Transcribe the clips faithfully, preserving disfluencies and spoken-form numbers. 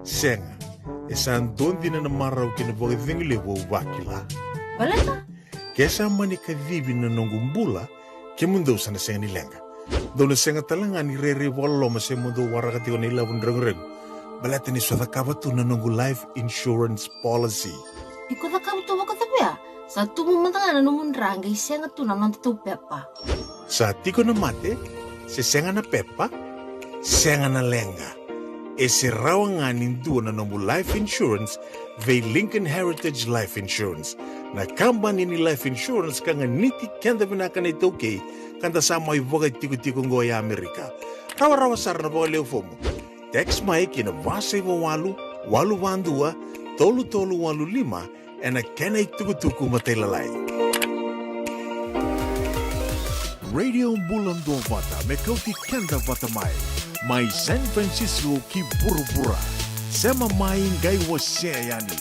Sega, e sa dua dina na marau kei na vakacegu levu au vakila. Baleta? Ke sa mani kacivi na noqu bula, kemudou sa na sega ni leqa. Dou na sega tale ga ni rairai vakaloloma se mo dou waraka tiko na ilavo ni reguregu. Baleta ni sa cakava tu na noqu life insurance policy. Iko cakava tu vakacava ya? Sa tubu mada ga na nomu dra qai sega tu na noda tou pepa. Sa tiko na mate, se sega na pepa, sega na leqa. E se rawa ga ni dua na nomu life insurance vei Lincoln Heritage Life Insurance. Na kabani ni life insurance ka ganiti keda vinaka na iTaukei, ka da sa mai vakaitikotiko oqo e Amerika. Rawarawa sara na vakalewe fomu. Text mai ki na va saiva walu, walu va dua, tolu tolu walu lima, ena kena itukutuku matailalai. Radio Bula Duavata me kauti keda vata mai. Mai San Francisco ki vuravura. Sema mai qai wasea yani.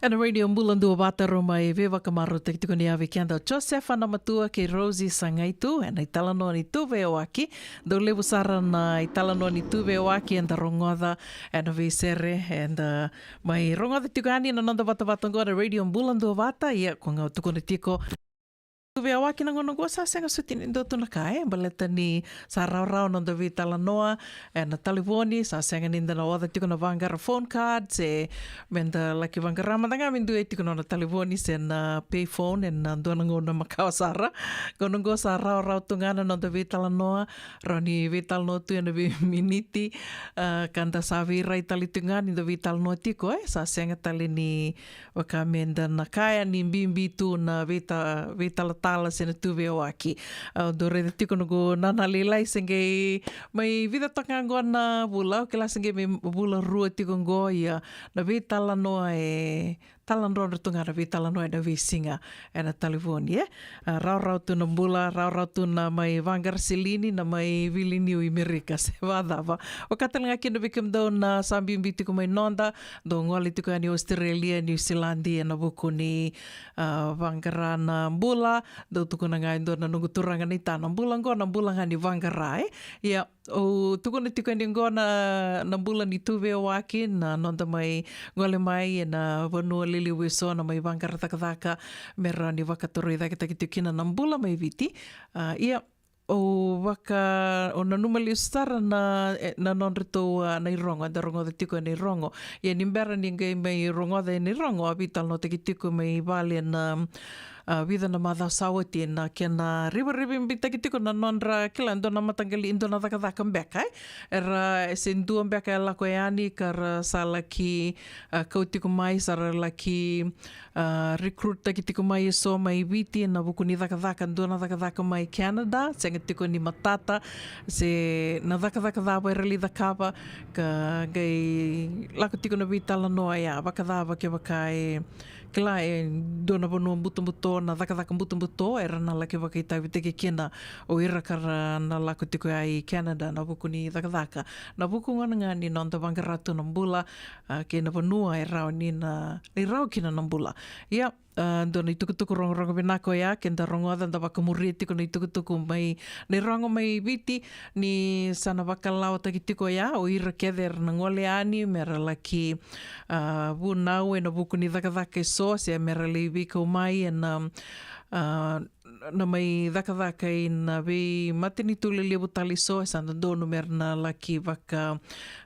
Ena Radio Bula Duavata, rau mai veivakamarautaki tiko ni yavi keda o Josefa Namatua kei Rosie Sagaitu ena italanoa ni Tuveiwaki. Dau levu sara na italanoa ni Tuveiwaki eda rogoca ena veisere, eda mai rogoca tiko yani na noda vatavata oqo na Radio Bula Duavata. Ia, ko ga tukuna tiko Tuveiwaki na gauna oqo sa sega soti ni dua tu na ka, e baleta ni sa rawarawa na noda veitalanoa ena talevoni, sa sega ni da na oca tiko na vaqara phone card, se meda laki vaqara mada ga me dua e tiko na nona talevoni se na pay phone ena dua na gauna makawa sara. Gauna oqo sa rawarawa tu ga na noda veitalanoa, rawa ni veitalanoa tu ena veiminiti, a, ka da sa veirai tale tu ga ni da veitalanoa tiko, e sa sega tale ni vaka meda na kaya ni bibi tu na veita-, veitalatala se na Tuveiwaki. Au dau raica tiko noqu nana lailai se qai mai vica toka ga oqo na vula, au kila se qai mai vula rua tiko oqo, ia na veitalanoa e taladrodro tu ga na veitalanoa ena veisiga ena talevoni, e. A, rawarawa tu na bula, rawarawa tu na mai vaqara silini, na mai viliniu i Merika se vacava. Vaka tale ga kina vei kemudou na sa bibi tiko mai noda, dou gole tiko yani Australia, New Zealand ena vuku ni, a, vaqara na bula. Dau tukuna ga e dua na noqu turaga naita, na bula oqo na bula ga ni vaqara, e. Ia, au tukuna tiko yani oqo na, na bula ni Tuveiwaki, na noda mai gole mai ena vanua lelevu eso, na mai vaqara cakacaka me rawa ni vakatorocaketaki tiko kina na bula mai Viti. A, ia, au vaka, au nanuma lesu sara na, e, na nodratou, a, na irogo, eda rogoca tiko ena irogo. Ia ni bera ni qai mai rogoca ena irogo, a veitalanoataki tiko mai vale na, a, vica na macawa sa oti na kena rivarivabitaki tiko na nodra, kila, dua na mataqali, dua na cakacaka beka, e. Era, e se dua beka e lako yani ka ra sa laki, a, kau tiko mai, sa ra laki, a, recruit taki tiko mai eso mai Viti ena vuku ni cakacaka, dua na cakacaka mai Canada, sega tiko ni matata se na cakacaka cava era lai cakava, ka qai lako tiko na veitalanoa ya, vakacava kevaka e, kila, e dua na vanua butobuto, na cakacaka butobuto era na laki vakaitavitaki kina o ira ka ra na lako tiko ya i Canada ena vuku ni cakacaka, ena vuku gona ga ni noda vaqara tu na bula, a, kei na vanua e rawa ni na, ni rawa kina na bula. Ia, a, dua na itukutuku rogorogo vinaka oya, keda rogoca, da vakamuria tiko na itukutuku mai, na irogo mai Viti, ni sa na vakalawataki tiko ya o ira kece era na gole yani me ra laki, a, vunau ena vuku ni cakacaka eso, se me ra lai veikau mai ena, a, na mai cakacaka ena veimatanitu lelevu tale eso, e sa dodonu me ra na laki vaka,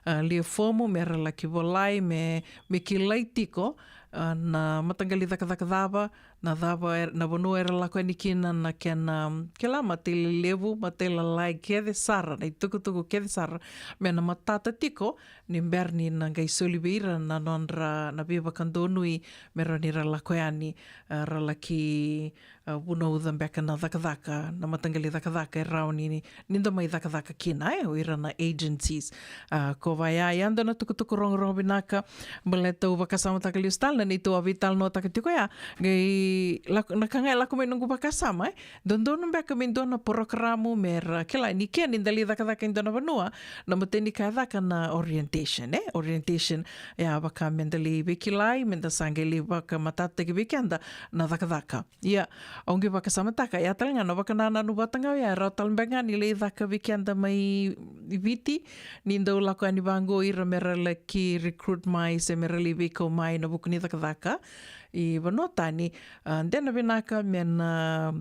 a, lia fomu me ra laki volai, me, me kilai tiko, a, na mataqali cakacaka cava, na cava er-, na vanua era lako yani kina, na kena, kila, matailalai levu, matailalai kece sara, na itukutuku kece sara, me na matata tiko ni bera ni na qai soli vei ira na nodra na veivakadonui me rawa ni ra lako yani, a, ra laki, a, vunauca beka na cakacaka, na mataqali cakacaka e rawa ni, ni da mai cakacaka kina, e, o ira na agencies. A, ko vaya, ya dua na tukutuku rogorogo vinaka, baleta au vakasamataka lesu tale na neitou a veitalanoataka tiko ya, qai lako, na ka ga e lako mai noqu vakasama, e, dodonu beka me dua na porokaramu me ra, kila, ni ke ni da lai cakacaka e dua na vanua, na matai ni ka e caka na orientation, e, orientation, ya vaka me da lai veikilai, me da sa qai lai vakamatatataki vei keda na cakacaka. Ia, au qai vakasamataka, ya tale ga na vakanananu vata ga oya, e rawa tale beka ga ni lai caka vei keda mai Viti, ni dau lako yani vaqo ira me ra laki recruit mai, se me ra lai veikau mai ena vuku ni cakacaka i vanua tani, a, de na vinaka me na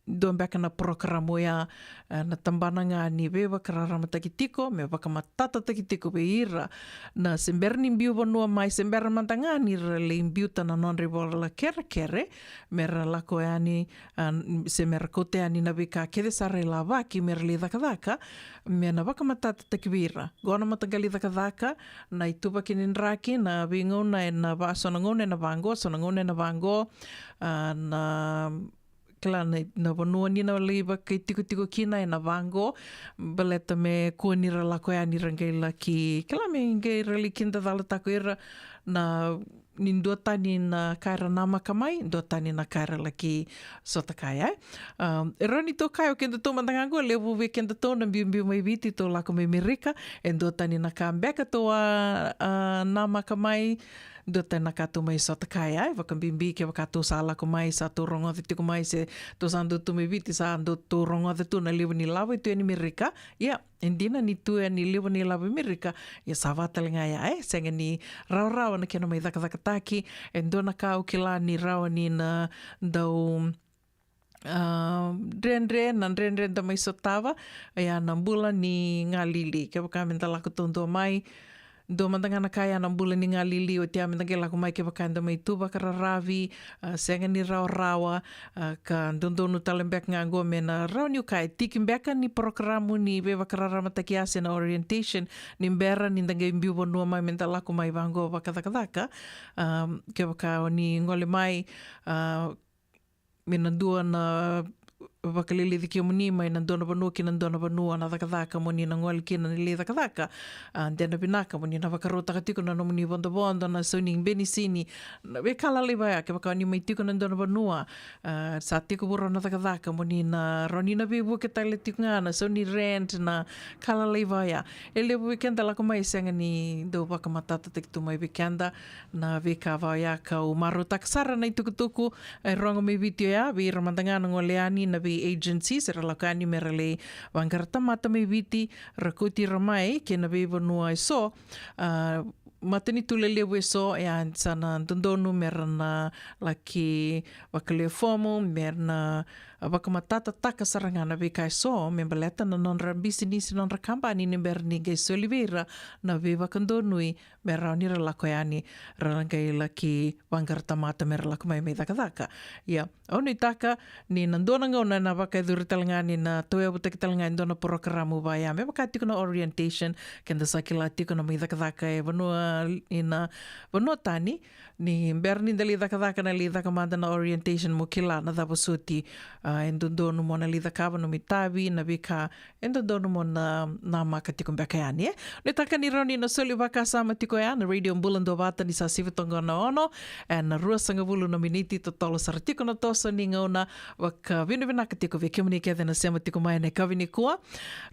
dua beka na porokaramu oya, a, na tabana ga ni veivakararamataki tiko, me vakamatatataki tiko vei ira na se bera ni biu vanua mai, se bera mada ga ni ra lai biuta na nodra ivola kerekere, me ra lako yani, a, se me ra kauta yani na veika kece sara e lavaki me ra lai cakacaka, me na vakamatatataki vei ira. Qo na mataqali cakacaka, na ituvaki ni draki, na veigauna ena va-, so na gauna ena vaqo, so na gauna ena vaqo, a, na, kila, na, na vanua ni na lai vakaitikotiko kina ena vaqo, baleta me kua ni ra lako yani ra qai laki, kila, me qai ra lai kidacalataka o ira na ni dua tani na ka era namaka mai, dua tani na ka era laki sota kaya, e. Um, e rawa ni tou kaya o kedatou mada ga qo, levu vei kedatou na biubiu mai Viti, tou lako mai Merika, e dua tani na ka beka tou a, a, namaka mai, Dua tani na ka tou mai sota kaya, e vakabibi kevaka tou sa lako mai, sa tou rogoca tiko mai, se tou sa dau tu mai Viti, sa dau tou rogoca tu na levu ni lavo e tu yani Merika. Ia, e dina ni tu yani levu ni lavo i Merika, ia sa vaka tale ga ya, e sega ni rawarawa na kena mai cakacakataki. E dua na ka au kila ni rawa ni na dau a, dredre, na dredre da mai sotava, ia na bula ni galili. Kevaka me da lako taudua mai, dua mada ga na ka ya na bula ni galili, oti ya me da qai lako mai kevaka da mai tu vakararavi, a, sega ni rawarawa, a, ka dodonu tale beka ga qo me na rawa niu kaya, e tiki beka ni porokaramu ni veivakararamataki ase na orientation, ni bera ni da qai biu vanua mai me da lako mai vaqo vakacakacaka, a, kevaka o ni gole mai, a, me na dua na vakalilici kemuni mai na dua na vanua ki na dua na vanua na cakacaka mo ni na gole kina ni lai cakacaka. A, de na vinaka mo ni na vakarautaka tiko na nomuni vodovodo, na sau ni benisini, na veika lalai vaya, kevaka ni mai tiko na dua na vanua, a, sa tiko vura na cakacaka mo ni na rawa ni na veivuke tale tiko ga na sau ni rent, na ka lalai vaya. E levu vei keda lako mai sega ni dau vakamatatataki tu mai vei keda na veika vaya. Kau marautaka sara na itukutuku e rogo mai Viti oya vei ira mada ga na gole yani na vei agencies era lako yani me ra lai vaqara tamata mai Viti, ra kauti ira mai kei na veivanua eso, a, matanitu lelevu eso, e a sa na dodonu me ra na laki vakalewe fomu, me ra na vakamatatataka sara ga na veika eso me baleta na nodra bisinisi, nodra kabani, ni bera ni qai soli vei ira na veivakadonui me rawa ni ra lako yani, ra qai laki vaqara tamata me ra lako mai mai cakacaka. Ia, au nuitaka ni na dua na gauna na vakayacori tale ga ni na tauyavutaki tale ga e dua na porokaramu vaya me vaka tiko na orientation, keda sa kila tiko na mai cakacaka e vanua, i na vanua tani, ni bera ni da lai cakacaka na lai caka mada na orientation mo kila na cava soti, a, e dodonu mo na lai cakava, nomu itavi, na veika e dodonu mo na namaka tiko beka yani, e. Nuitaka ni rawa ni na soli vakasama tiko ya na Radio Bula Duavata ni sa sivi toka na ono, e na ruasagavulu na miniti, totolo sara tiko na toso ni gauna. Vakavinavinaka tiko vei kemuni kece na sema tiko mai na yakavi nikua.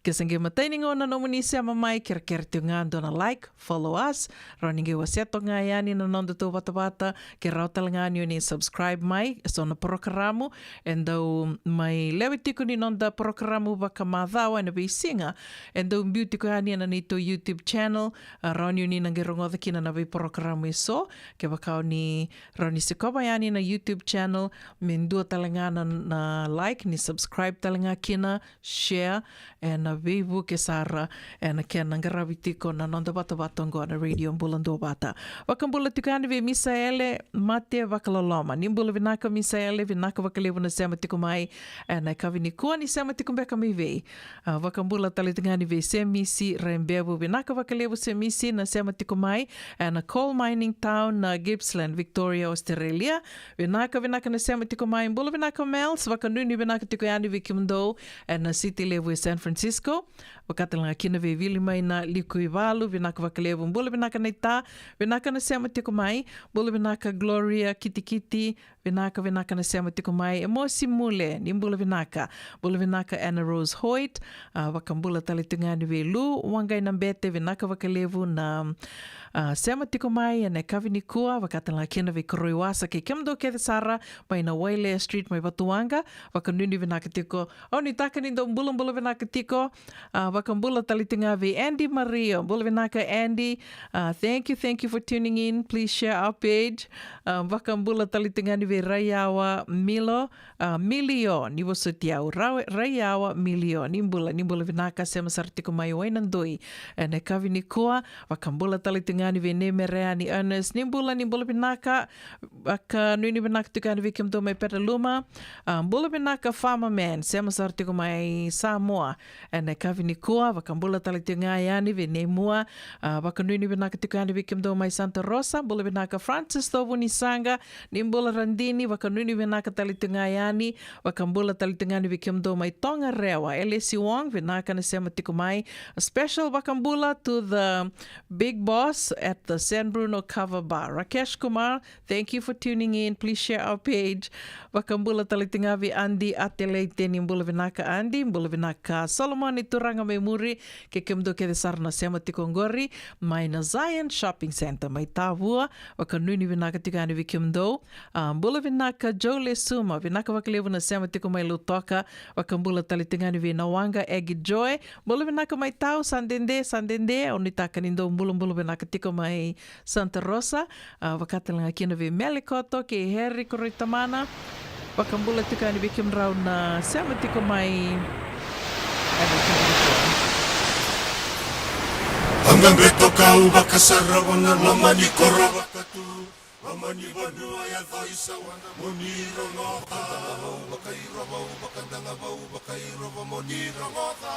Ke se qai matai ni gauna nomuni sema mai, kerekere tiko ga dua na like, follow us. Rawa ni qai wasea toka ga yani na noda tou vatavata, ke rawa tale ga ni o ni subscribe mai, e so na porokaramu e dau mai lewe tiko ni noda porokaramu vakamacawa ena veisiga, e dau biu tiko yani ena neitou YouTube channel. A, rawa ni o ni na qai rogoca kina na veiporokaramu e so, kevaka o ni rawa ni sikova yani na YouTube channel, me dua tale ga na, na like, ni subscribe tale ga kina, share, ena veivuke sara ena kena qaravi tiko na noda vatavata oqo na Radio Bula Duavata. Vakabula tiko yani vei Misaele Mate Vakaloloma. Ni bula vinaka Misaele, vinaka vakalevu na sema tiko mai ena yakavi nikua, ni sema tiko beka mai vei. A, vakabula tale tiko yani vei Semisi Rebevu, vinaka vakalevu Semisi na sema tiko mai ena coal mining town na Gippsland, Victoria, Australia. Vinaka, vinaka na sema tiko mai. Bula vinaka Mels, vakanuinui vinaka tiko yani vei kemudou ena city levu e San Francisco. Vaka tale ga kina vei Vili mai na Liku i Valu, vinaka vakalevu. Bula vinaka na ita, vinaka na sema tiko mai. Bula vinaka Gloria Kitikiti, vinaka, vinaka na sema tiko mai. E Mosi Mule, ni bula vinaka. Bula vinaka Anna Rose Hoyt, a, vakabula tale tiko ga yani vei Lu Waqainabete, vinaka vakalevu na, a, sema tiko mai ena yakavi nikua, vaka tale ga kina vei Koroi Wasa kei kemudou kece sara mai na Wailea Street mai Vatuwaqa, vakanuinui vinaka tiko. Au nuitaka ni dou bulabula vinaka tiko. A, vakabula tale tiko ga vei Andy Mario. Bula vinaka Andy. A, thank you, thank you for tuning in. Please share our page. A, vakabula tale tiko ga ni vei Raiyawa Milo, a, Milio, ni vosoti au. Ra-, Raiyawa Milio, ni bula, ni bula vinaka, sema sara tiko mai Wainadoi ena yakavi nikua. Vakabula tale tiko ga ni vei Nemereani Ernest, ni bula, ni bula vinaka. Vakanuinui vinaka tiko yani vei kemudou mai Petaluma. A, bula vinaka Farmer Man, sema sara tiko mai Samoa ena yakavi nikua. Vakabula tale tiko ga yani vei Neimua. A, vakanuinui vinaka tiko yani vei kemudou mai Santa Rosa. Bula vinaka Francis Tovu ni Saga, ni bula Radini. Vakanuinui vinaka tale tiko ga yani. Vakabula tale tiko ga yani vei kemudou mai Tongarewa. Elesi Wong, vinaka na sema tiko mai. A special vakabula to the big boss, at the San Bruno Kava Bar. Rakesh Kumar, thank you for tuning in. Please share our page. Vakabula tale tiko ga vei Adi Ateleite, ni bula vinaka Adi, bula vinaka Solomoni Turaga mai muri, kei kemudou kece sara na sema tiko oqori mai na Zion Shopping Centre mai Tavua. Vakanuinui vinaka tiko yani vei kemudou. A, bula vinaka Joe Lesuma, vinaka vakalevu na sema tiko mai Lautoka. Vakabula tale tiko ga yani vei Nawaqa Egi Joy. Bula vinaka mai Tau, sa dede, sa dede. Au nuitaka ni dou bulabula vinaka tiko mai Santa Rosa. A, vaka tale ga kina vei Melekoto kei Heri Koroi Tamana. Vakabula tiko yani vei kemudrau na sema tiko mai. Aqa beto kau vakasara vana loma ni koro vakatu. Loma ni vanua yaco i sawana mo ni rogoca. Vau vakairova, vau vakadagavau vakairova mo ni rogoca.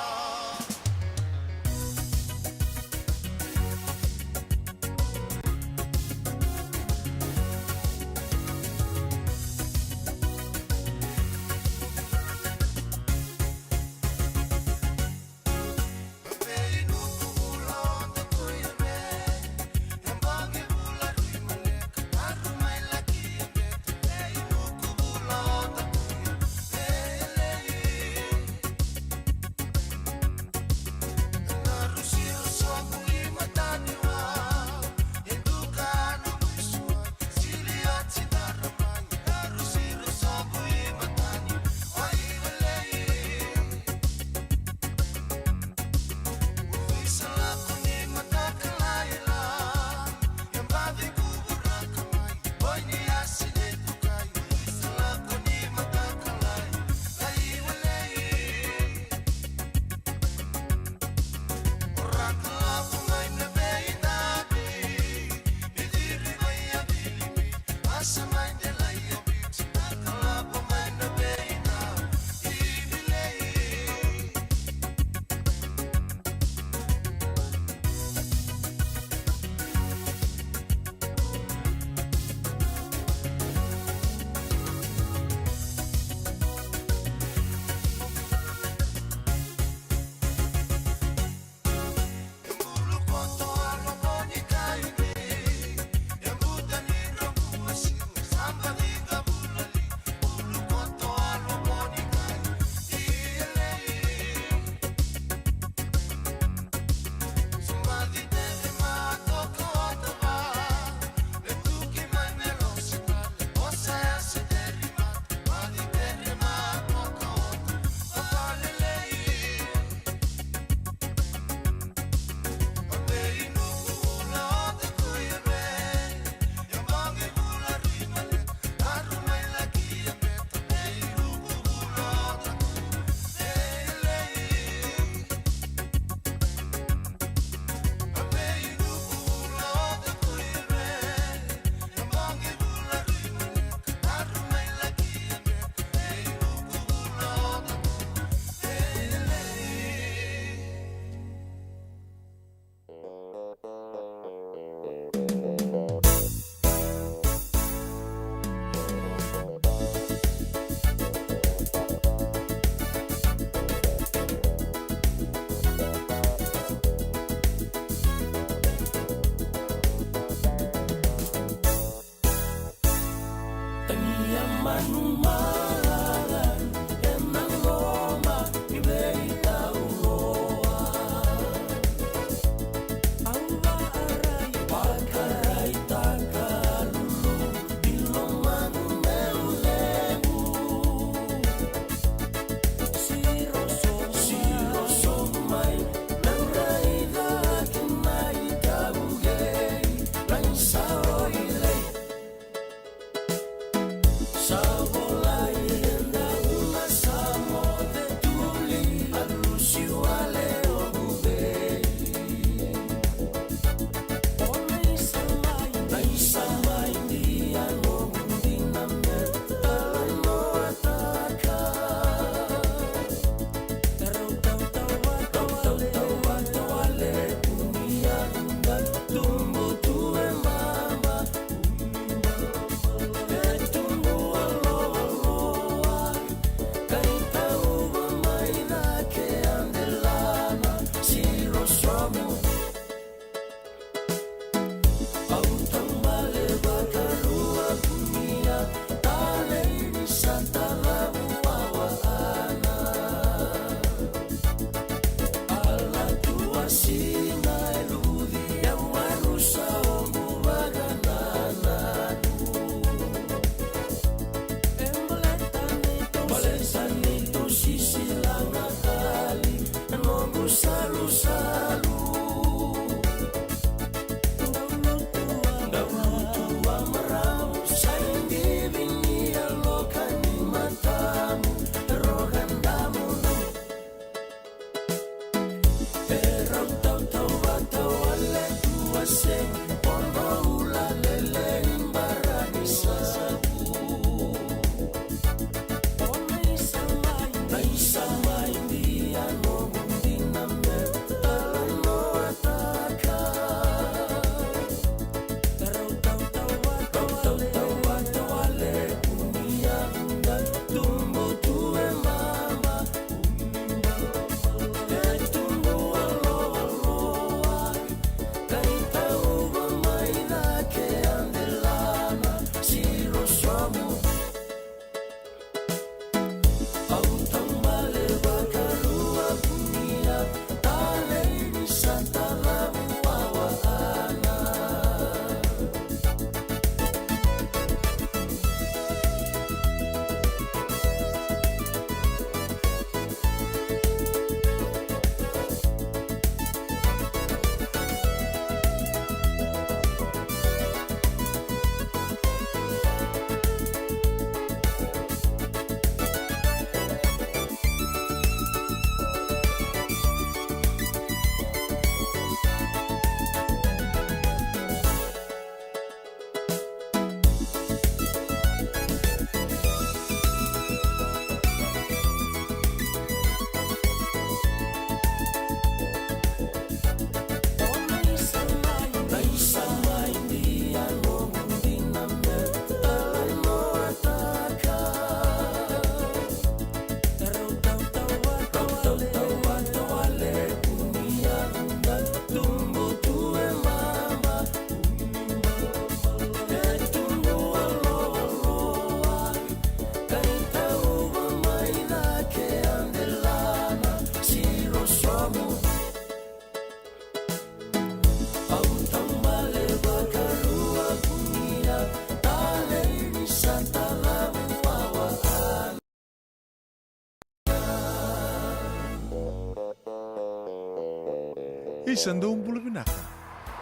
Isa, dou bula vinaka.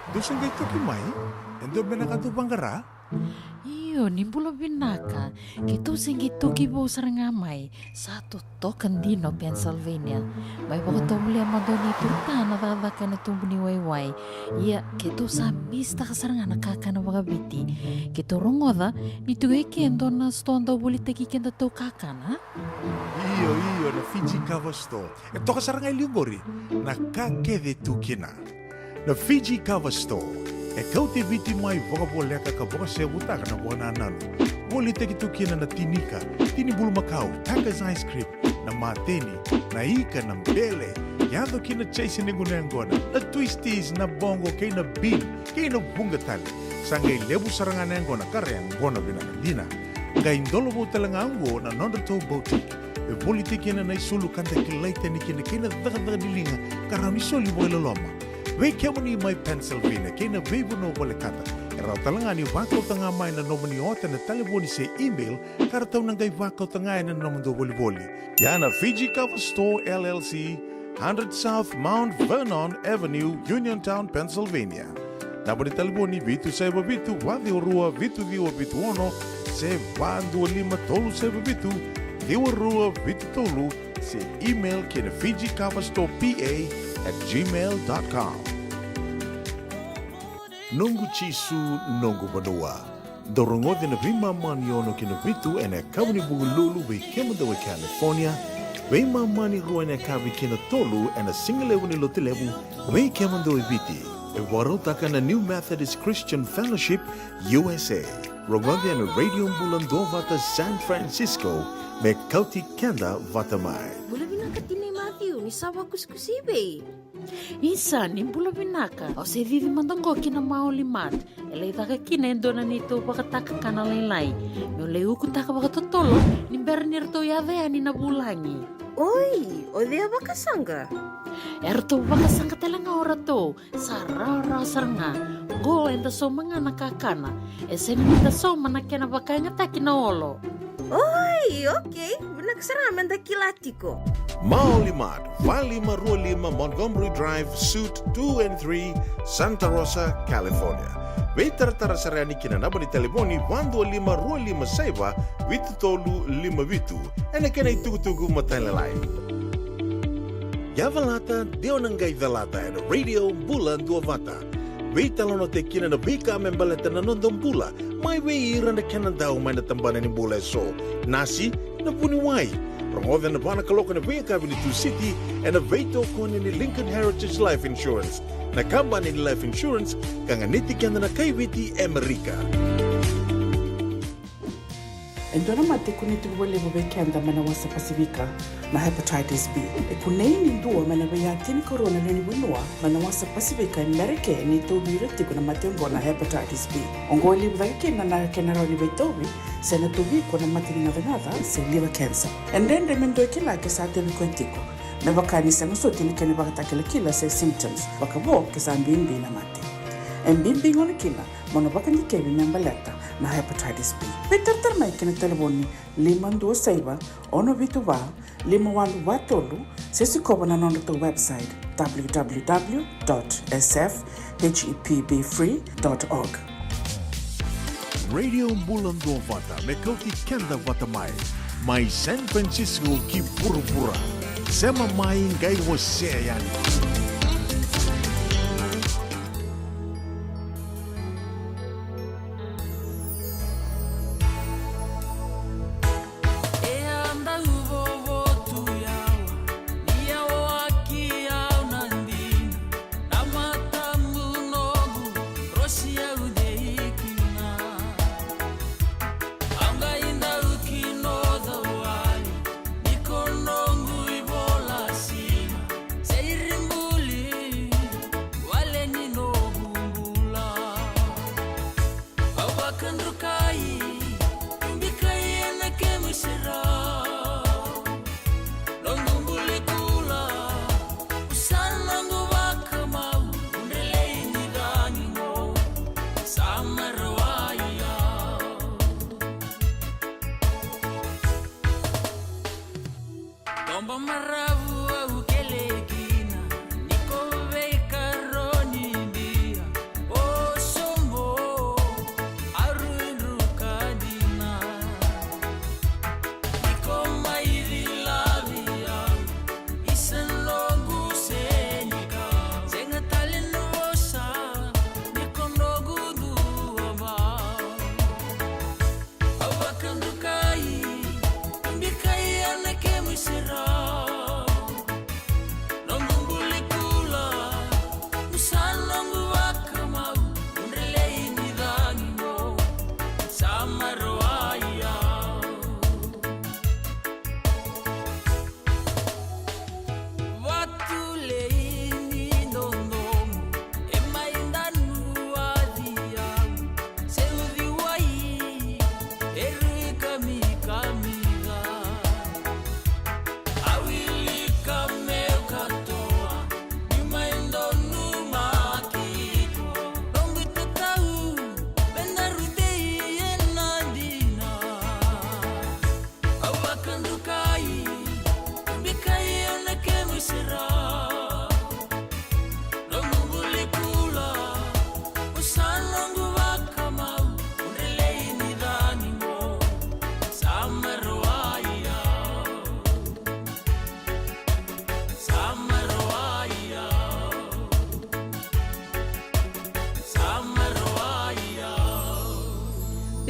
Dou se qai toki mai? E dua beka na ka dou vaqara? Io, ni bula vinaka. Keitou se qai toki vou sara ga mai. Sa totoka dina o Pennsylvania. Mai vakatovolea mada o Nei Turta na cakacaka ena tubu ni waiwai. Ia, keitou sa misitaka sara ga na kakana vakaviti. Keitou rogoca ni tiko e ke e dua na sitoa dau volitaki kedatou kakana. Io, io, na Fiji Cover Store. E toka sara ga e liu qori na ka kece e tu kina. Na Fiji Cover Store e kauti Viti mai vakavoleka ka vakasevutaka na vakanananu. Volitaki tu kina na tini ika, tini bulumakau, Taka's ice cream, na mateni, na ika, na bele, yaco kina Jason ni gunu yaqona, na twisties, na bogo kei na bean, kei na vuqa tale. Sa qai levu sara ga na yaqona ka ra yaqona vinaka dina. Qai dolovou tale ga oqo na nodratou boutique. E volitaki kina na isulu ka da kilai tani kina kei na cakacaka ni liga ka rawa ni soli vakailoloma. Vei kemuni mai Pennsylvania kei na veivanua volekata, e rawa tale ga ni vakauta ga mai na nomuni ota ena talevoni se email ka ratou na qai vakauta ga ena nomudou volivoli. Ia na Fiji Cover Store L L C, hundred South Mount Vernon Avenue, Uniontown, Pennsylvania. Naba ni talevoni vitu saiva vitu, va ciwa rua, vitu ciwa vitu ono, se va dua lima tolu saiva vitu, ciwa rua vitu tolu, se email ki na Fiji Cover Store P A at gmail dot com. Noqu Jisu, noqu vanua. Dou rogoca na veimama ni ono ki na vitu ena yakavi ni Vukelulu vei kemudou e California, veimama ni rua ena yakavi ki na tolu ena sigalevu ni Lotulevu vei kemudou e Viti. E vakarautaka na New Methodist Christian Fellowship U S A. Rogoca ena Radio Bula Duavata San Francisco, me kauti keda vata mai. Bula vinaka tinai Matthew, ni sa vakusikusi i vei? Isa, ni bula vinaka. Au se cici mada qo ki na Maoli Mart. E lai caka kina e dua na neitou vakatakakana lailai. Meu lai ukutaka vakatotolo ni bera ni ratou yaco yani na vulagi. Oi, o cei a vakasaqa? E ratou vakasaqa tale ga o ratou. Sa rawarawa sara ga. Qo eda sauma ga na kakana. E sega ni da sauma na kena vakayagataki na olo. Oi, okay. Vinaka sara ga meda kila tiko. Maoli Mart, va lima rua lima Montgomery Drive, Suite two and three, Santa Rosa, California. Veitaratara sara yani ki na naba ni talevoni va dua lima rua lima saiva vitu tolu lima vitu. Ena kena itukutuku matailalai. Yavalata, de o na qai calata ena Radio Bula Duavata. Veitalanoataki kina na veika me baleta na noda bula, mai vei ira na kena dau mai na tabana ni bula eso. Nasi, na vuniwai. Rogoca ena va na kaloko ena veiyakavi ni Tusiti ena veitokoni ni Lincoln Heritage Life Insurance, na kabani ni life insurance ka ganiti keda na kai Viti e Amerika. E dua na mate e kunei tiko vakalevu vei keda mai na wasa Pasifika, na hepatitis B. E kunei ni dua mai na veiya tinikarua na lewe ni vanua mai na wasa Pasifika e Merika e tauvi ira tiko na mate oqo na hepatitis B. Oqo e levu cake kina na kena rawa ni veitauvi se na tauvi iko na mate ni gacagaca se liver cancer. E dredre me dua e kila ke sa tauvi koya tiko, me vaka ni sega soti na kena ivakatakilakila se symptoms, vakavo ke sa bibi na mate. E bibi gona kina mo na vakadikevi me baleta na hepatitis B. Veitaratara mai ki na talevoni lima dua saiva, ono vitu va, lima walu va tolu, se sikova na nodratou website, w w w dot s f h e p b free dot org. Radio Bula Duavata, me kauti keda vata mai. Mai San Francisco ki vuravura. Sema mai, qai wasea yani. E a dau vovo tu yawa, ni yawa ki au na dina, na matamu noqu, rosi au dei kina. Au qai dau kinoca wale, ni ko noqu ivola sina, se iri buli, wale ni noqu bula. Au vakadrukai, bikai ena kemu serau. Noqu buli kula, u sa noqu vakamau, u drelei ni cagi qo, sa marau ya. Toba maravu au kele kina, ni ko vei ka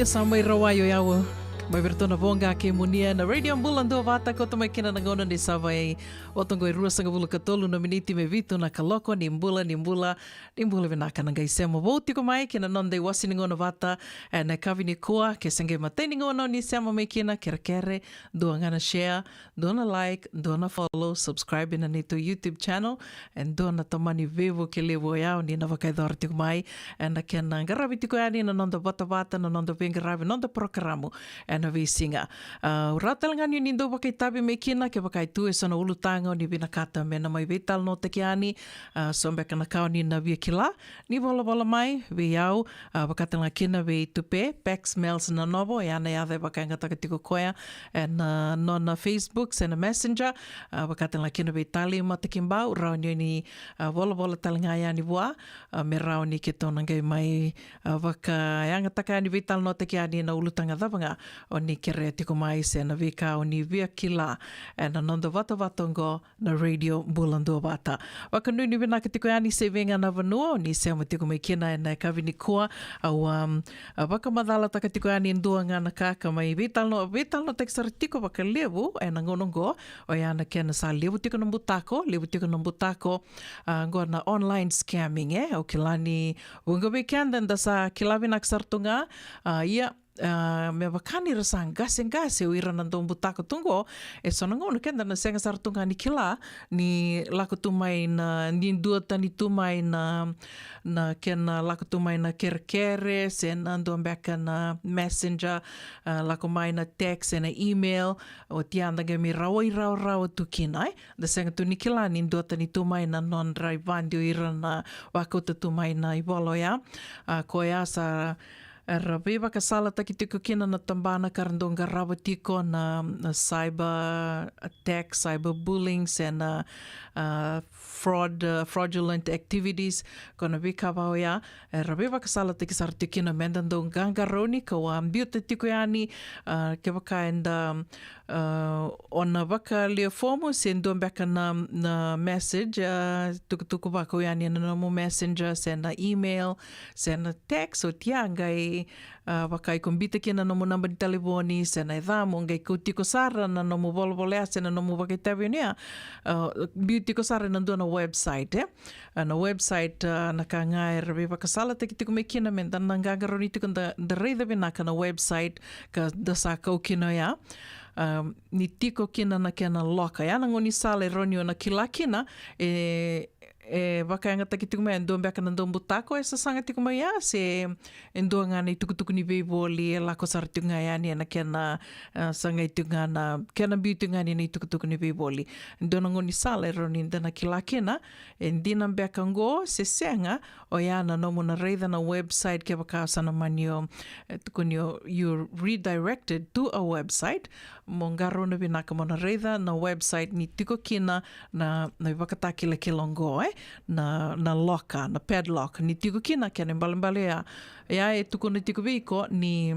Sa mai rawai o yau mai vei iratou na voqa kei Munia na Radio Bula Duavata, kauta mai kina na gauna ni sa vei oto qo e ruasagavulu ka tolu na miniti me vitu na kaloko ni bula, ni bula, ni bula vinaka na qai sema vou tiko mai kina noda iwasi ni gauna vata ena yakavi nikua. Ke se qai matai ni gauna ni sema mai kina, kerekere, dua ga na share, dua na like, dua na follow, subscribe ena neitou YouTube channel, e dua na tamani veivuke levu o yau ni na vakayacora tiko mai ena kena qaravi tiko yani na noda vatavata, na noda veiqaravi, noda porokaramu ena veisiga. A, au rawa tale ga ni dou vakaitavi mai kina kevaka e tu eso na ulutaga o ni vinakata me na mai veitalanoataki yani. A, so beka na ka o ni na via kila, ni volavola mai vei au, a, vaka tale ga kina vei Tupe, Pax Mels na Novo, ya na yaca e vakayagataka tiko koya ena, a, nona Facebook se na Messenger, a, vaka tale ga kina vei Tali Matakibau, rawa ni o ni, a, volavola tale ga yani vua, a, me rawa ni keitou na qai mai, a, vakayagataka yani, veitalanoataki yani na ulutaga cava ga o ni kerea tiko mai se na veika o ni via kila ena noda vatavata oqo na Radio Bula Duavata. Vakanuinui vinaka tiko yani se vei ga na vanua o ni sema tiko mai kina ena yakavi nikua. Au, um, a, vakamacalataka tiko yani e dua ga na ka ka mai veitalano, veitalanoataki sara tiko vakalevu ena gauna oqo, oya na kena sa levu tiko na butako, levu tiko na butako, a, oqo na online scamming, e. Au kila ni vuqa vei keda da sa kila vinaka sara tu ga, a, ia, a, me vaka ni ra sa qaseqase o ira na daubutako tu oqo. E so na gauna keda na sega sara tu ga ni kila ni lako tu mai na, ni duatani tu mai na, na kena lako tu mai na kerekere se na dua beka na Messenger, a, lako mai na text se na email, oti ya da qai mai rawai rawarawa tu kina, e. Da sega tu ni kila ni duatani tu mai na nodra ivadi o ira na vakauta tu mai na ivola oya. A, koya sa era veivakasalataki tiko kina na tabana ka ra dau qarava tiko na, na cyber attack, cyber bullying, se na, a, fraud, a, fraudulent activities, ko na veika va oya. Era veivakasalataki sara tiko kina meda dau qaqarauni, kau a biuta tiko yani, a, kevaka eda, a, o na vakalia fomu se dua beka na, na message, a, tukutuku vakau yani ena nomu Messenger se na email se na text, oti ya qai, a, vaka iko biuta kina na nomu naba ni talevoni se na yacamu, qai kau tiko sara na nomu volavola ya se na nomu vakaitavi ya, a, biu tiko sara ena dua na website, e. A, na website, a, na ka ga era veivakasalataki tiko mai kina meda na qaqarauni tiko da, da raica vinaka na website ka da sa kau kina oya. A, ni tiko kina na kena loka. Ya na gaunisala e rawa ni o na kila kina, e, e vakayagataki tiko mai e dua beka na daubutako e sasaga tiko mai ya, se e dua ga na itukutuku ni veivoli e lako sara tiko ga yani ena kena, a, sagai tiko ga na kena biu tiko ga ni na itukutuku ni veivoli. E dua na gaunisala e rawa ni da na kila kina, e dina beka oqo se sega, oya na nomu na raica na website kevaka sa na mani o, e, tukuni o, you redirected to a website, mo qarauna vinaka mo na raica na website ni tiko kina na, na ivakatakilakila oqo, e, na, na loka, na padlock, ni tiko kina kena ibalebale ya. Ya e tukuna tiko vei iko ni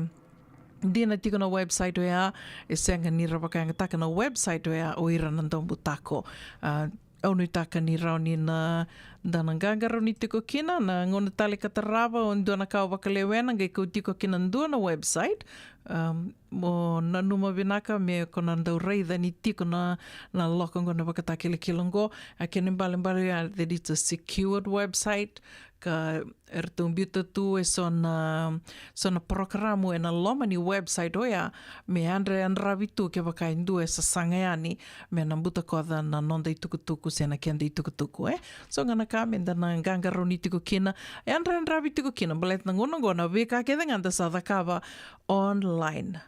dina tiko na website oya, e sega ni ra vakayagataka na website oya o ira na daubutako. A, au nuitaka ni rawa ni na da na qaqarauni tiko kina na gauna tale ka tarava, o dua na ka o vakalewena qai kau tiko kina dua na website. Um, mo nanuma vinaka me ko na dau raica ni tiko na, na loka oqo, na vakatakilakila oqo. A kena ibalebale ya that it's a secured website, ka eratou biuta tu e so na, so na porokaramu ena loma ni website oya me yadrayadravi tu kevaka e dua e sasaga yani me na butakoca na noda itukutuku se na keda itukutuku, e. So ga na ka meda na qaqarauni tiko kina, yadrayadravi tiko kina, baleta na gauna oqo na veika kece ga da sa cakava online.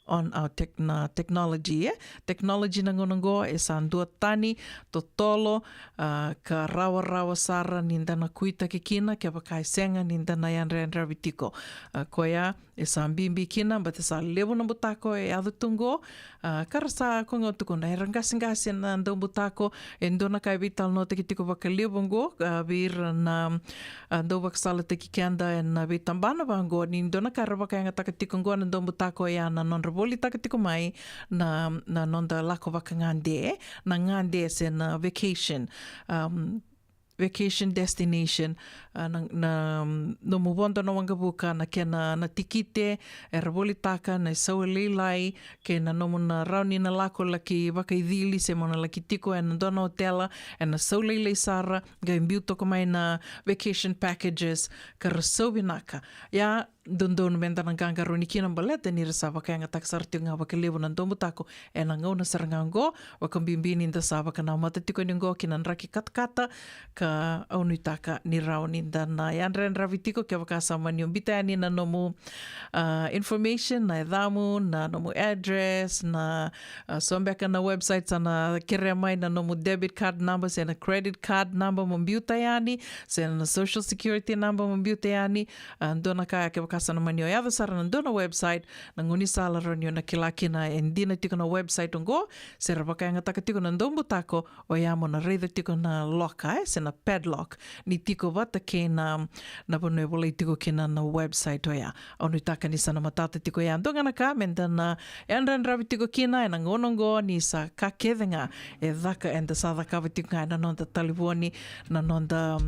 On our tech-, na technology, e. Technology na gauna oqo e sa duatani, totolo, a, ka rawarawa sara ni da na kuitaki kina kevaka e sega ni da na yadrayadravi tiko. A, koya e sa bibi kina, baleta sa levu na butako e yaco tu oqo, a, ka ra sa koya ga tukuna era qaseqase na daubutako. E dua na ka e veitalanoataki tiko vakalevu oqo, a, vei ira na, a, dau vakasalataki keda ena veitabana vaqo, ni dua na ka era vakayagataka tiko oqo na daubutako ya na nodra volitaka tiko mai na, na noda lako vakagade, na gade se na vacation. Um, vacation destination, a, na, na, mm, nomu vodo na waqavuka, na kena na tikite era volitaka, na isau e lailai, kei na nomu na rawa ni na lako laki vakaicili se mo na laki tiko ena dua na otela ena sau lailai sara, qai biu toka mai na vacation packages ka ra sau vinaka. Ia, dodonu meda na qaqarauni kina baleta ni ra sa vakayagataka sara tiko ga vakalevu na Dobutako ena gauna sara ga oqo, vakabibi ni da sa vakanamata tiko ni oqo ki na draki katakata, ka au nuitaka ni rawa ni da na yadrayadravi tiko kevaka sa mani o biuta yani na nomu, ah, information, na yacamu, na nomu address, na, ah, so beka na website sa na kerea mai na nomu debit card number se na credit card number mo biuta yani, se na social security number mo biuta yani. Ah, dua na ka kevaka sa na mani o yaco sara na dua na website, na gaunisala rawa ni o na kila kina e dina tiko na website oqo, se ra vakayagataka tiko na Dobutako, oya mo na raica tiko na loka, e, se na padlock ni tiko vata kei na, na vanua e volai tiko kina na website oya. Au nuitaka ni sa na matata tiko ya. Dua ga na ka meda na yadrayadravi tiko kina ena gauna oqo ni sa ka kece ga e caka, eda sa cakava tiko ga ena noda talevoni, na noda,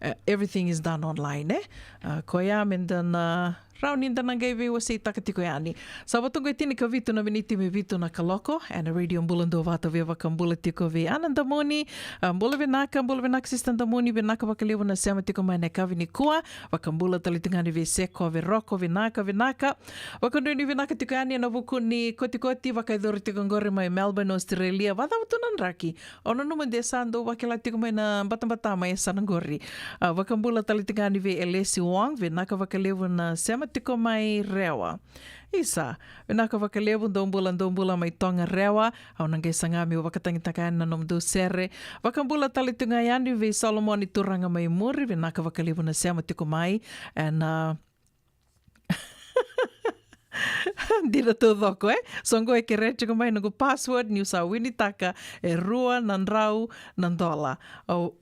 eh, everything is done online, e. Ah, koya meda na rawa ni da na qai veiwaseitaka tiko yani. Sa vatoqo e tinikavitu na miniti me vitu na kaloko ena Radio Bula Duavata, via vakabula tiko vei Ana Damuni. Ah, bula vinaka, bula vinaka Sister Damuni, vinaka vakalevu na sema tiko mai na yakavi nikua. Vakabula tale tiko ga yani vei Seko Veroko, vinaka, vinaka. Vakanuinui vinaka tiko yani ena vuku ni kotikoti vakayacori tiko oqori mai Melbourne, Australia. Vacava tu na draki? Au nanuma de sa dau vakila tiko mai na batabata mai e sa na qori. Ah, vakabula tale tiko yani vei Elesi Wong, vinaka vakalevu na sema tiko mai Rewa. Isa, vinaka vakalevu, dou bula, dou bula mai Tongarewa. Au na qai saga meu vakatagitaka yani na nomudou sere. Vakabula tale tiko ga yani vei Solomoni Turaga mai Muri, vinaka vakalevu na sema tiko mai. Ena, ah, dina taucoko, e? So qo e kerea tiko mai noqu password niu sa winitaka e rua na drau na dola. Au,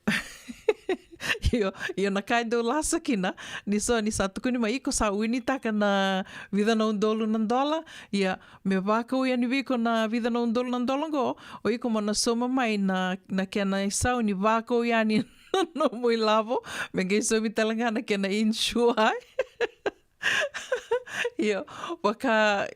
io, io, na ka e dau lasa kina ni so ni sa tukuni mai iko sa winitaka na vica na udolu na dola, ia me vakau yani vei iko na vica na udolu na dola oqo, o iko mo na sauma mai na, na kena isau ni vakau yani na nomu ilavo, me qai saumi tale ga na kena insure. Io, vaka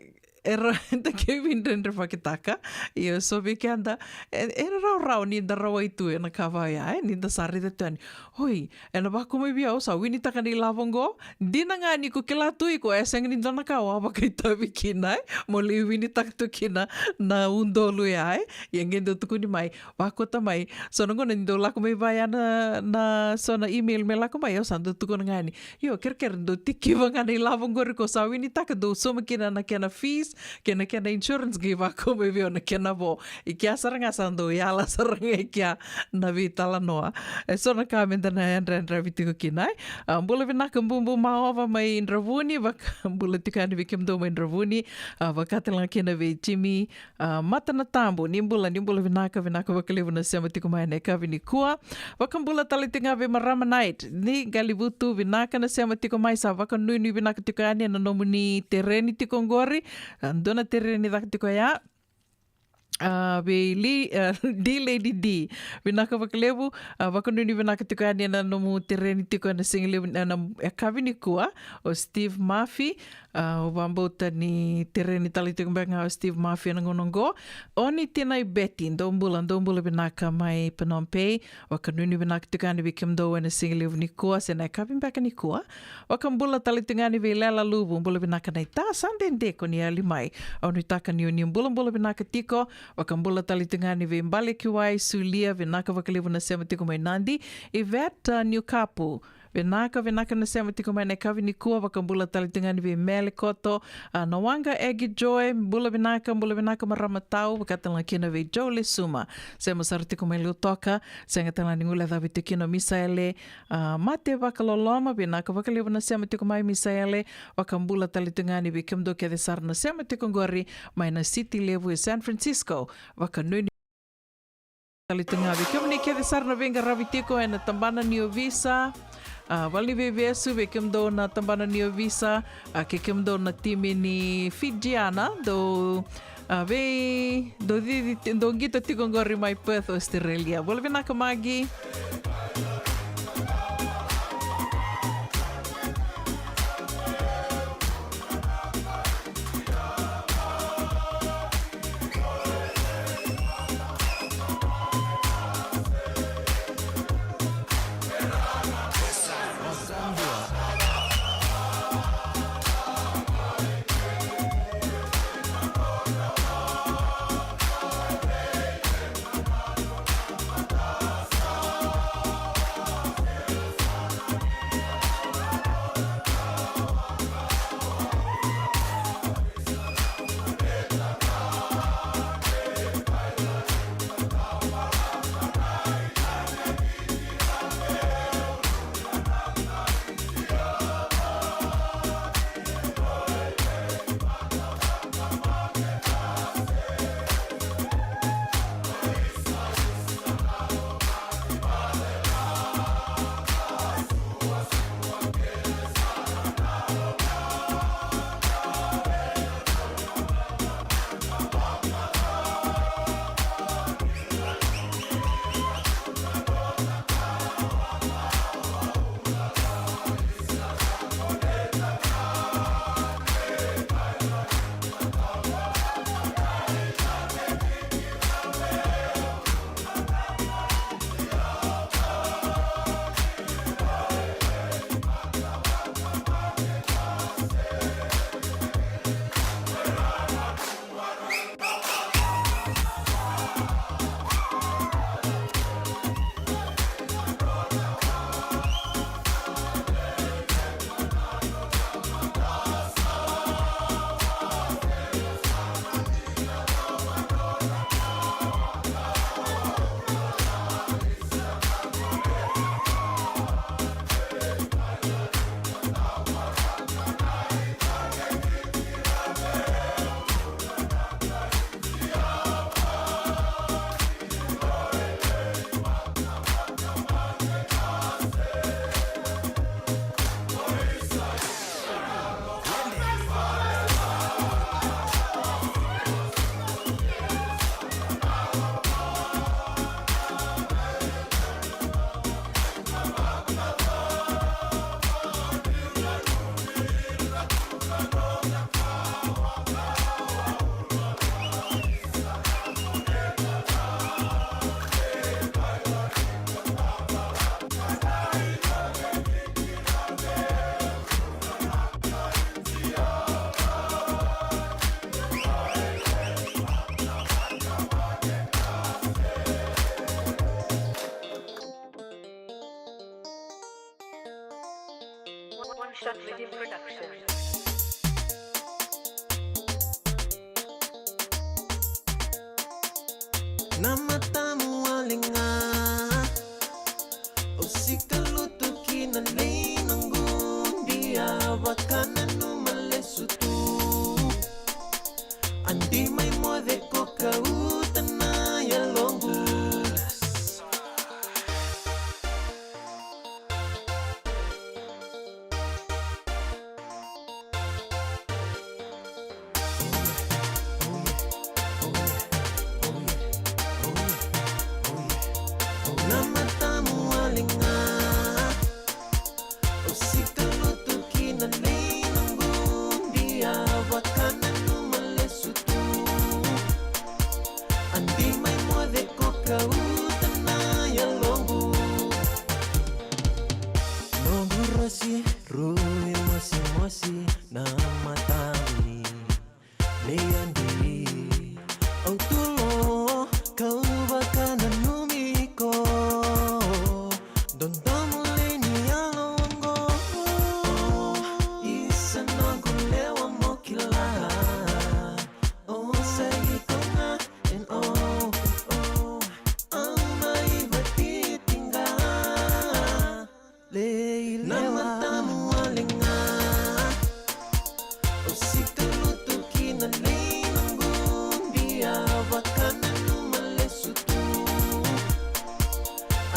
era da qai veidredrevakitaka. Io, so vei keda, e, e rawarawa ni da rawai tu ena ka vaya, e, ni da sa raica tu yani. Oi, ena vakau mai vei au, sa winitaka na ilavo oqo. Dina ga ni ko kila tu iko, e sega ni dua na ka o a vakaitavi kina, e. Mo lai winitaka tu kina na udolu ya, e. Ia qai dau tukuni mai, vakauta mai. So na gauna ni dau lako mai vaya na, na so na email me lako mai, au sa dau tukuna ga yani. Io, kerekere dau tikiva ga na ilavo oqori ko sa winitaka, dau sauma kina na kena fees kei na kena insurance, qai vakau mai vei au na kena vo. I kea sara ga sa dau yala sara ga i kea na veitalanoa. E so na ka meda na yadrayadravi tiko kina, e. Ah, bula vinaka Bubu Maova mai Dravuni, vakabula tiko yani vei kemudou mai Dravuni. Ah, vaka tale ga kina vei Jimmy, ah, Matanatabu, ni bula, ni bula vinaka, vinaka vakalevu na sema tiko mai na yakavi nikua. Vakabula tale tiko ga vei Marama Night ni Qalivutu, vinaka na sema tiko mai, sa vakanuinui vinaka tiko yani ena nomuni tereni tiko oqori. Ah, dua na tereni caka tiko ya. Ah, vei Li, ah, D Lady D. Vinaka vakalevu, ah, vakanuinui vinaka tiko yani ena nomu tereni tiko ena sigalevu, ena yakavi nikua, o Steve Murphy. Ah, au vakabauta ni tereni tale tiko beka ga o Steve Murphy ena gauna oqo. Oni Tinai Betty, dou bula, dou bula vinaka mai Phnom Penh. Vakanuinui vinaka tiko yani vei kemudou ena sigalevu nikua se na yakavi beka nikua. Vakabula tale tiko yani vei Lela Luvu, bula vinaka naita, sa dede ko ni yali mai. Au nuitaka ni oni bulabula vinaka tiko. Vakabula tale tiko yani vei Balekiwai Sulia, vinaka vakalevu na sema tiko mai Nadi. Iveta Niukapu, vinaka, vinaka na sema tiko mai na yakavi nikua. Vakabula tale tiko yani vei Mele Koto, ah, na waqa Egi Joy, bula vinaka, bula vinaka marama tau, vaka tale ga kina vei Joe Lesuma. Sema sara tiko mai Lautoka, sega tale ga ni guilecavi tiko kina o Misaele, ah, Mate Vakaloloma, vinaka vakalevu na sema tiko mai Misaele. Vakabula tale tiko ga yani vei kemudou kece sara na sema tiko oqori mai na siti levu e San Francisco. Vakanuinui tale tiko ga vei kemuni kece sara na veiqaravi tiko ena tabana ni ovisa, ah, valeniveivesu, vei kemudou na tabana ni ovisa, ah, kei kemudou na timi ni Fijiana, dou, ah, vei, dou cici, dou qito tiko oqori mai Perth, Australia. Bula vinaka Magi. Na matamu wale ga. Au sika lutu ki na lei noqu, bia vakananuma lesu tu. A di mai moce ko kauta na yaloqu. Na matamu wale ga. Au sika lutu ki na lei noqu, bia vakananuma lesu tu. A di mai moce ko kauta na yaloqu. Noqu rosi, rui mosimosi na matamu ni. Nei a di, au tu lo, kau vakananumi iko. Dodomo lei ni yaloqu. Isa noqu lewa mo kila. O sa iko ga, and oh, oh, au mai vatiti ga. Lei na lewa. Matamu wale ga. Au sika lutu ki na lei noqu, bia vakananuma lesu tu.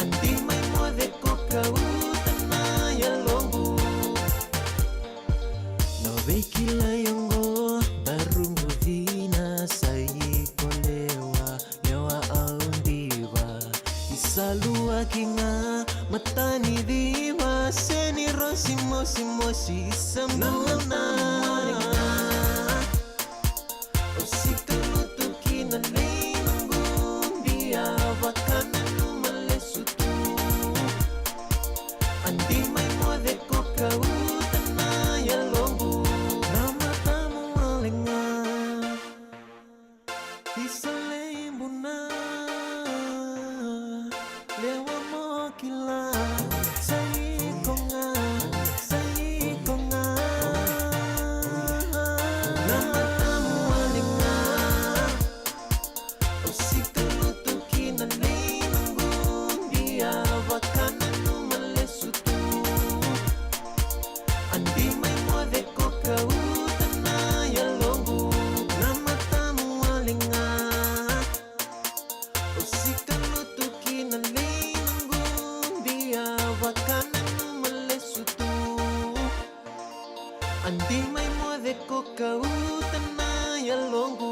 A di mai moce ko kauta na yaloqu. Na veikilai oqo, daruqu cina sa iko lewa, lewa au diva. Isa luaki ga, matani diva, seni rosi mosimosi, isa muna. Au sika lutu ki na lei noqu, bia vakananuma lesu tu. A di mai moce ko kauta na yaloqu. Na matamu wale ga. Isa lei buna. Lewa mo kila. Sa iko ga, sa iko ga. Na matamu wale ga. Au sika lutu ki na lei noqu, bia vakananuma lesu tu. A di mai moce ko kauta na yaloqu. Na matamu wale ga. Au sika lutu ki na lei noqu, bia vakananuma lesu tu. A di mai moce ko kauta na yaloqu.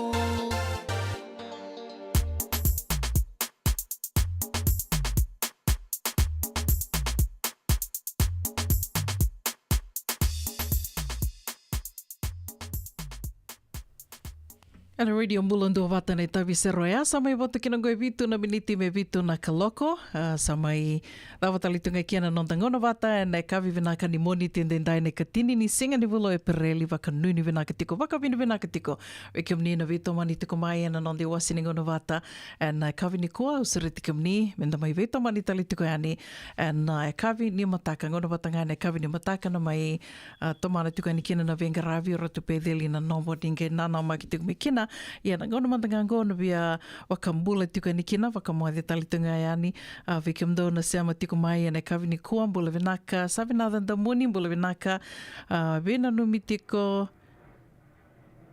Ena Radio Bula Duavata na itavi sere oya, sa mai vota kina oqo e vitu na miniti me vitu na kaloko. A, sa mai cava tale tu ga kina na noda gauna vata ena yakavi vinaka ni Moniti edaidai, na ikatini ni siga ni vula o Epereli. Vakanuinui vinaka tiko, vakavinavinaka tiko vei kemuni na veitomani tiko mai ena noda iwase ni gauna vata ena yakavi nikua. Au sureti kemuni meda mai veitomani tale tiko yani ena yakavi ni mataka, gauna vata ga ena yakavi ni mataka na mai, a, tomana tiko yani kina na veiqaravi o Ratu Peceli Nanobo ni qai nanamaki tiko mai kina. Ia na gauna mada ga oqo na via vakabula tiko yani kina, vakamoce tale tiko ga yani, a, vei kemudou na sema tiko mai ena yakavi nikua, bula vinaka. Sa vinaka Damuni, bula vinaka. A, veinanumi tiko,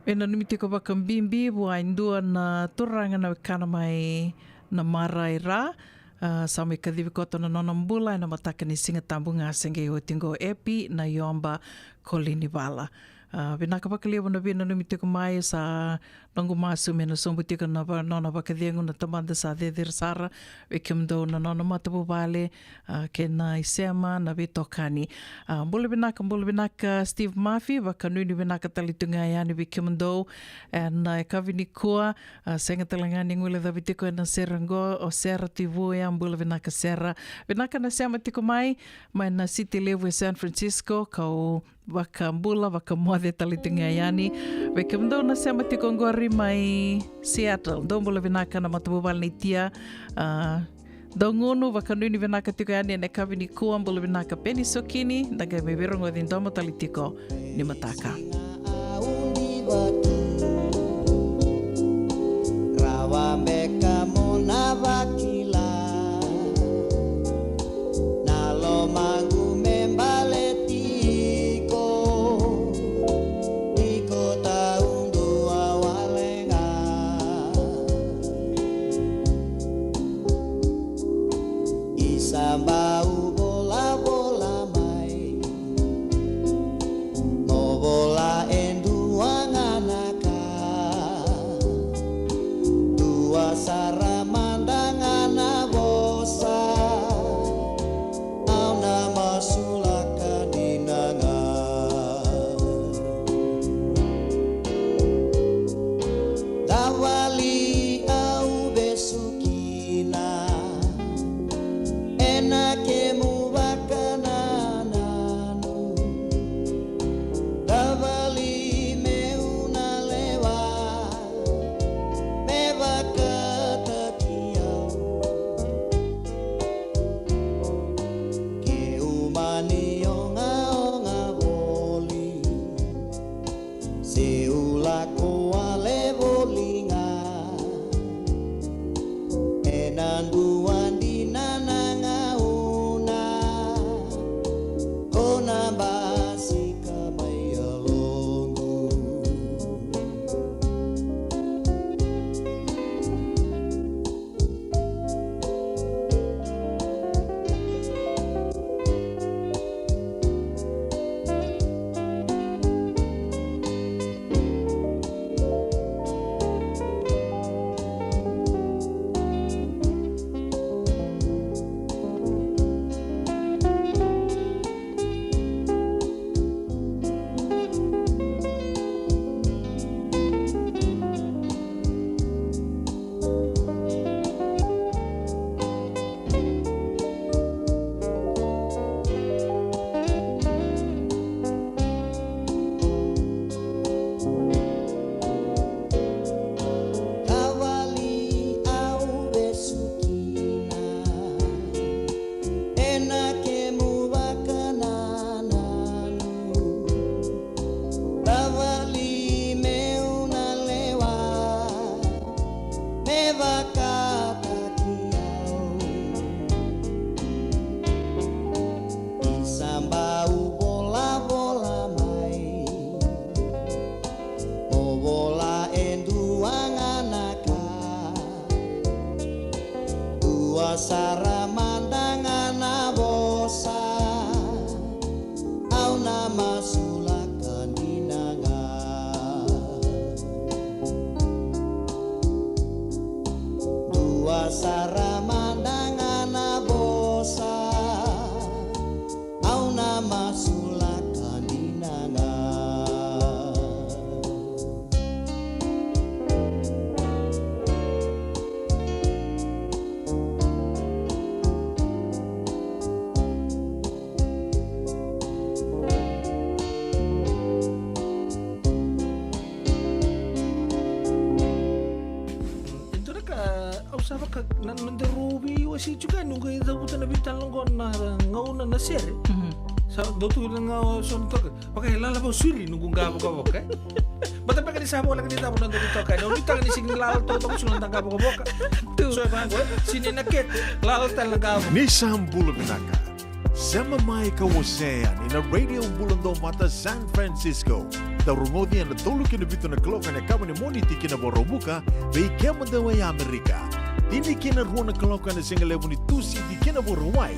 veinanumi tiko vakabibi vua e dua na turaga na wekana mai Namara i Ra. A, sa mai kacivi koto na nona bula ena mataka ni Siga Tabu ga se qai oti oqo, Epi Naioba Kolinivala. A, vinaka vakalevu na veinanumi tiko mai. Sa noqu masu me na sobu tiko na va-, nona vakacegu na Tamada sa cecere sara vei kemudou na nona matavuvale, a, kei na isema, na veitokani. A, bula vinaka, bula vinaka Steve Mafi, vakanuinui vinaka tale tu ga yani vei kemudou ena yakavi nikua. A, sega tale ga ni guilecavi tiko ena sere oqo o Sera Tivuya. Bula vinaka Sera. Vinaka na sema tiko mai mai na siti levu e San Francisco, kau vakabula, vakamoce tale tu ga yani. Vei kemudou na sema tiko oqori mai Seattle, dou bula vinaka na matavuvale nei Tia. A, dou gunu, vakanuinui vinaka tiko yani ena yakavi nikua. Bula vinaka Peni Sokini, da qai mai veirogoci domo tale tiko ni mataka. Rawa beka mo na Vakataki au. Isa bau volavola mai. Mo vola e dua ga na ka. Dua sara mada ga na vosa. Au na masulaka dina ga. Dua sara mada ga na vosa. Au na masulaka dina ga. E dua na ka au sa vaka na noda rau veiwasei tiko yani, noqu e cavuta na veitalanoa qo na gauna na sere. Mhm. Sa dau tu na gauna so na toka. Vaka e lala vau siri noqu qavokavoka, e? Bata beka ni sa voleka ni cava na noda veitoka, e? Na veitoka ni sigi ni lala totoka, sega ni noda qavokavoka. Tu. So e vaqo, e? Sini na kete, lala tale na qavo. Ni sa bula vinaka. Sema mai ka wasea yani na Radio Bula Duavata San Francisco. Dau rogoci ena tolu ki na vitu na kaloko ena yakavi ni Moniti ki na Vakaraubuka, vei kemudou e Amerika. Tini ki na rua na kaloko ena sigalevu ni Tusiti ki na Vakarauwai.